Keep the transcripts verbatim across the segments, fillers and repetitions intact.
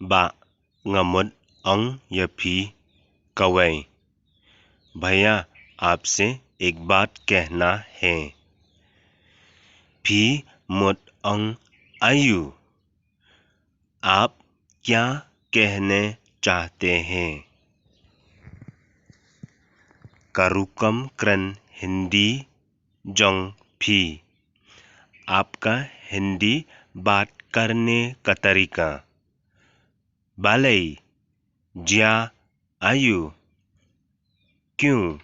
Bah, nga mut ong ïa phi kawei. भैया, आपसे एक बात कहना है। Phi mut ong aïu? आप क्या कहने चाहते हैं? Ka rukom kren Hindi jong phi. आपका हिंदी बात करने का तरीका। Balei? Jia aïu? क्यों?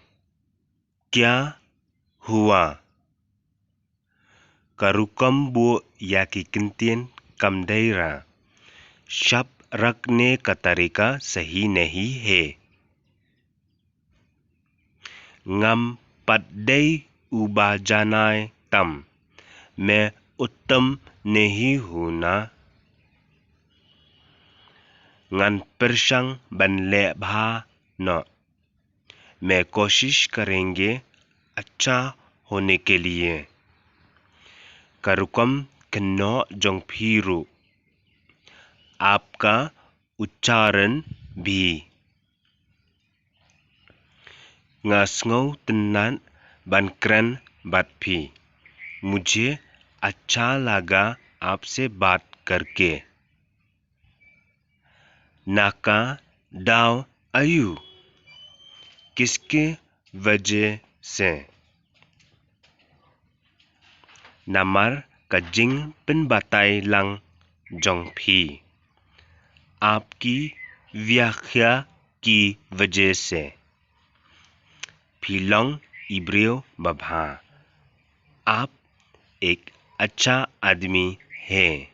क्या हुआ? Ka rukom buh ïa ki kyntien kam dei ra. शब रखने का तरीका सही नहीं है। Ngam pat dei uba janai tam, मैं उत्तम नहीं हूं ना। Ngan pyrshang ban leh bha noh, मैं कोशिश करेंगे अच्छा होने के लिए। Ka rukom kynnoh jong phi ruh, आपका उच्चारण भी। Nga sngewtynnat ban kren bad phi। मुझे अच्छा लगा आपसे बात करके। Na ka daw aïu? किसके वजह से? Namar ka jingpynbatai lang jong phi। आपकी व्याख्या की वजह से। Phi long i briew babha। आप एक अच्छा आदमी हैं।